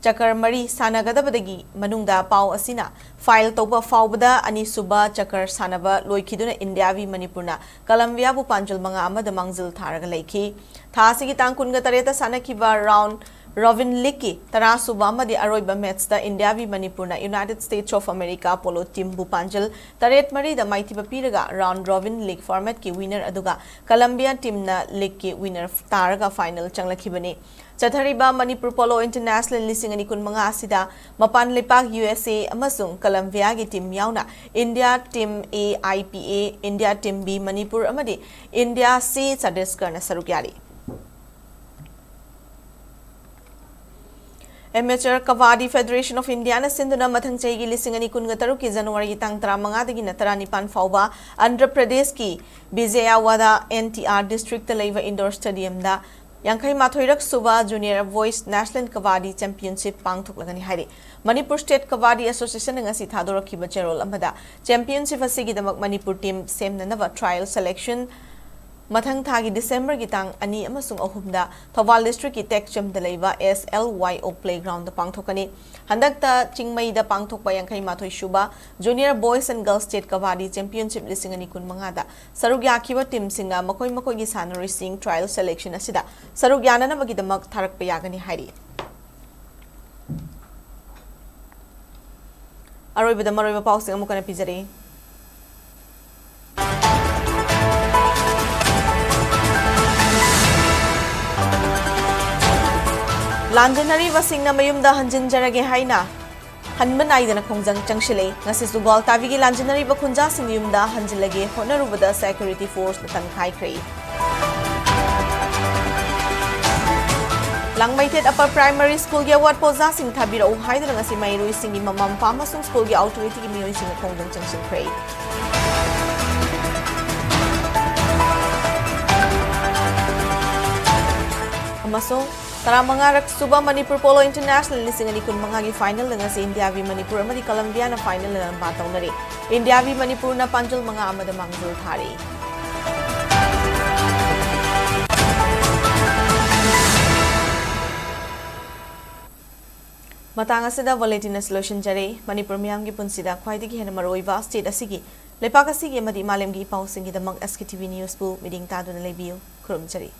ꯆꯀꯔ ꯃꯔꯤ ꯁꯥꯟꯅꯒꯗꯕꯗꯒꯤ ꯃꯅꯨꯡꯗ ꯄꯥꯎ ꯑꯁꯤꯅ ꯐꯥꯏꯜ ꯇꯧꯕ ꯐꯥꯎꯕꯗ ꯑꯅꯤꯁꯨꯕ ꯆꯀꯔ ꯁꯥꯟꯅꯕ ꯂꯣꯏꯈꯤꯗꯨꯅ ꯏꯟꯗꯤꯌꯥ ꯚꯤ ꯃꯅꯤꯄꯨꯔꯅ ꯀꯂꯝꯕꯤꯌꯥꯕꯨ ꯄꯥꯟꯖꯜ ꯃꯉꯥ ꯑꯃꯗ ꯃꯥꯡꯖꯤꯜ ꯊꯥꯔꯒ ꯂꯩꯈꯤ꯫ ꯊꯥ ꯑꯁꯤꯒꯤ ꯇꯥꯡ ꯀꯨꯟꯒ ꯇꯔꯦꯠꯇ ꯁꯥꯟꯅꯈꯤꯕ ꯔꯥꯎꯟ ꯔꯣꯕꯤꯟ ꯂꯤꯒꯀꯤ ꯇꯔꯥꯁꯨꯕ ꯑꯃꯗꯤ ꯑꯔꯣꯏꯕ ꯃꯦꯠꯆꯇ ꯏꯟꯗꯤꯌꯥ ꯚꯤ ꯃꯅꯤꯄꯨꯔꯅ United States of America Polo Teamꯕꯨ ꯄꯥꯟꯖꯜ ꯇꯔꯦꯠ ꯃꯔꯤꯗ ꯃꯥꯏꯊꯤꯕ ꯄꯤꯔꯒ ꯔꯥꯎꯟ ꯔꯣꯕꯤꯟ ꯂꯤꯒ ꯐꯣꯔꯃꯦꯠꯀꯤ ꯋꯤꯅꯔ ꯑꯗꯨꯒ ꯀꯂꯝꯕꯤꯌꯥ ꯇꯤꯝꯅ ꯂꯤꯒꯀꯤ ꯋꯤꯅꯔ ꯇꯥꯔꯒ ꯐꯥꯏꯅꯦꯜ ꯆꯪꯂꯛꯈꯤꯕꯅꯤ꯫ ꯆꯠꯊꯔꯤꯕ ꯃꯅꯤꯄꯨꯔ ꯄꯣꯂꯣ ꯏꯟꯇꯔꯅꯦꯁꯅꯦꯜ ꯂꯤꯁꯤꯡ ꯑꯅꯤ ꯀꯨꯟꯃꯉꯥ ꯑꯁꯤꯗ ꯃꯄꯥꯟ ꯂꯩꯄꯥꯛ ꯌꯨ ꯑꯦꯁ ꯑꯦ ꯑꯃꯁꯨꯡ ꯀꯂꯝꯕꯤꯌꯥꯒꯤ ꯇꯤꯝ ꯌꯥꯎꯅ India team A I P A, India team B Manipur ꯑꯃꯗꯤ ꯏꯟꯗꯤꯌꯥ ꯁꯤ ꯆꯇꯤꯁꯒꯔꯅ ꯁꯔꯨꯛ ꯌꯥꯔꯤ꯫ Amateur Kabaddi Federation of Indiaꯅ ꯁꯤꯟꯗꯨꯅ ꯃꯊꯪ ꯆꯍꯤꯒꯤ ꯂꯤꯁꯤꯡ ꯑꯅꯤ ꯀꯨꯟꯒ ꯇꯔꯨꯛꯀꯤ ꯖꯅꯋꯥꯔꯤꯒꯤ ꯇꯥꯡ ꯇꯔꯥꯃꯉꯥꯗꯒꯤꯅ ꯇꯔꯥꯅꯤꯄꯥꯟ ꯐꯥꯎꯕ ꯑꯟꯙ꯭ꯔ ꯄ꯭ꯔꯗꯦꯁꯀꯤ ꯕꯤꯖꯌꯋꯥꯗꯥ ꯑꯦꯟ ꯇꯤ ꯑꯥꯔ ꯗꯤꯁꯇ꯭ꯔꯤꯛꯇ ꯂꯩꯕ ꯏꯟꯗꯣꯔ ꯁ꯭ꯇꯦꯗꯤꯌꯝꯗ ꯌꯥꯡꯈꯩ ꯃꯥꯊꯣꯏꯔꯛ ꯁꯨꯕ ꯖꯨꯅꯤꯌꯔ ꯕꯣꯏꯁ ꯅꯦꯁꯅꯦꯜ ꯀꯕꯥꯗꯤ ꯆꯦꯝꯄꯤꯌꯟꯁꯤꯞ ꯄꯥꯡꯊꯣꯛꯂꯒꯅꯤ ꯍꯥꯏꯔꯤ꯫ ꯃꯅꯤꯄꯨꯔ ꯁ꯭ꯇꯦꯠ ꯀꯕꯥꯗꯤ ꯑꯦꯁꯣꯁꯤꯌꯦꯁꯟꯅ ꯉꯁꯤ ꯊꯥꯗꯣꯔꯛꯈꯤꯕ ꯆꯦꯔꯣꯜ ꯑꯃꯗ ꯆꯦꯝꯄꯤꯌꯟꯁꯤꯞ ꯑꯁꯤꯒꯤꯗꯃꯛ ꯃꯅꯤꯄꯨꯔ ꯇꯤꯝ ꯁꯦꯝꯅꯅꯕ ꯇ꯭ꯔꯥꯏꯌꯦꯜ ꯁꯦꯂꯦꯛꯁꯟ ꯃꯊꯪ ꯊꯥꯒꯤ ꯗꯤꯁꯦꯝꯕꯔꯒꯤ ꯇꯥꯡ ꯑꯅꯤ ꯑꯃꯁꯨꯡ ꯑꯍꯨꯝꯗ ꯊꯧꯕꯥꯜ ꯗꯤꯁꯇ꯭ꯔꯤꯛꯀꯤ ꯇꯦꯛꯆꯝꯗ ꯂꯩꯕ ꯑꯦꯁ ꯑꯦꯜ ꯋꯥꯏ ꯑꯣ ꯄ꯭ꯂꯦꯒ꯭ꯔꯥꯎꯟꯗ ꯄꯥꯡꯊꯣꯛꯀꯅꯤ꯫ ꯍꯟꯗꯛꯇ ꯆꯤꯡꯃꯩꯗ ꯄꯥꯡꯊꯣꯛꯄ ꯌꯥꯡꯈꯩ ꯃꯥꯊꯣꯏ ꯁꯨꯕ junior boys and girls state kabaddi championship ꯂꯤꯁꯤꯡ ꯑꯅꯤ ꯀꯨꯟꯃꯉꯥꯗ ꯁꯔꯨꯛ ꯌꯥꯈꯤꯕ ꯇꯤꯝꯁꯤꯡꯅ ꯃꯈꯣꯏ ꯃꯈꯣꯏꯒꯤ ꯁꯥꯟꯅꯔꯣꯏꯁꯤꯡ ꯇ꯭ꯔꯥꯏꯌꯦꯜ ꯁꯦꯂꯦꯛꯁꯟ ꯑꯁꯤꯗ ꯁꯔꯨꯛ ꯌꯥꯅꯅꯕꯒꯤꯗꯃꯛ ꯊꯥꯔꯛꯄ ꯌꯥꯒꯅꯤ ꯍꯥꯏꯔꯤ꯫ ꯑꯔꯣꯏꯕꯗ ꯃꯔꯨꯑꯣꯏꯕ ꯄꯥꯎꯁꯤꯡ ꯑꯃꯨꯛ ꯍꯟꯅ ꯄꯤꯖꯔꯤ꯫ ꯂꯥꯟꯖꯦꯟꯅꯔꯤꯕꯁꯤꯡꯅ ꯃꯌꯨꯝꯗ ꯍꯟꯖꯤꯟꯖꯔꯒꯦ ꯍꯥꯏꯅ ꯍꯟꯕ ꯅꯥꯏꯗꯅ ꯈꯣꯡꯖꯪ ꯆꯪꯁꯤꯜꯂꯦ꯫ ꯉꯁꯤꯁꯨ ꯒ꯭ꯋꯥꯜꯇꯥꯕꯤꯒꯤ ꯂꯥꯟꯖꯦꯟꯅꯔꯤꯕ ꯈꯨꯟꯖꯥꯁꯤꯡꯒꯤ ꯌꯨꯝꯗ ꯍꯟꯖꯤꯜꯂꯒꯦ ꯍꯣꯠꯅꯔꯨꯕꯗ security forceꯅ ꯇꯟꯈꯥꯏꯈ꯭ꯔꯦ꯫ ꯂꯥꯡꯃꯩꯊꯦꯠ Upper Primary Schoolꯒꯤ ꯑꯋꯥꯠꯄ ꯑꯣꯖꯥꯁꯤꯡ ꯊꯥꯕꯤꯔꯛꯎ ꯍꯥꯏꯗꯨꯅ ꯉꯁꯤ ꯃꯍꯩꯔꯣꯏꯁꯤꯡꯒꯤ ꯃꯃꯥ ꯃꯄꯥ ꯑꯃꯁꯨꯡ schoolꯒꯤ authorityꯒꯤ ꯃꯤꯑꯣꯏꯁꯤꯡꯅ ꯈꯣꯡꯖꯪ ꯆꯪꯁꯤꯟꯈ꯭ꯔꯦ꯫ ꯑꯃꯁꯨꯡ ꯇꯔꯥꯃꯉꯥꯔꯛ ꯁꯨꯕ ꯃꯅꯤꯄꯨꯔ Polo International ꯂꯤꯁꯤꯡ ꯑꯅꯤ ꯀꯨꯟꯃꯉꯥꯒꯤ finalꯗ ꯉꯁꯤ India V ꯃꯅꯤꯄꯨꯔ ꯑꯃꯗꯤ Colombiaꯅ finalꯗ ꯂꯝꯕꯥ ꯇꯧꯅꯔꯤ꯫ India V ꯃꯅꯤꯄꯨꯔꯅ ꯄꯥꯟꯖꯜ ꯃꯉꯥ ꯑꯃꯗ ꯃꯥꯡꯖꯤꯜ ꯊꯥꯔꯤ꯫ ꯃꯇꯥꯡ ꯑꯁꯤꯗ bulletin ꯑꯁꯤ ꯂꯣꯏꯁꯤꯟꯖꯔꯦ꯫ ꯃꯅꯤꯄꯨꯔ ꯃꯤꯌꯥꯝꯒꯤ ꯄꯨꯟꯁꯤꯗ ꯈ꯭ꯋꯥꯏꯗꯒꯤ ꯍꯦꯟꯅ ꯃꯔꯨꯑꯣꯏꯕ state ꯑꯁꯤꯒꯤ, ꯂꯩꯄꯥꯛ ꯑꯁꯤꯒꯤ ꯑꯃꯗꯤ ꯃꯥꯂꯦꯝꯒꯤ ꯏ ꯄꯥꯎꯁꯤꯡꯒꯤꯗꯃꯛ SKTV Newsꯄꯨ ꯃꯤꯠꯌꯦꯡ ꯇꯥꯗꯨꯅ ꯂꯩꯕꯤꯌꯨ꯫ ꯈꯨꯔꯨꯝꯖꯔꯤ꯫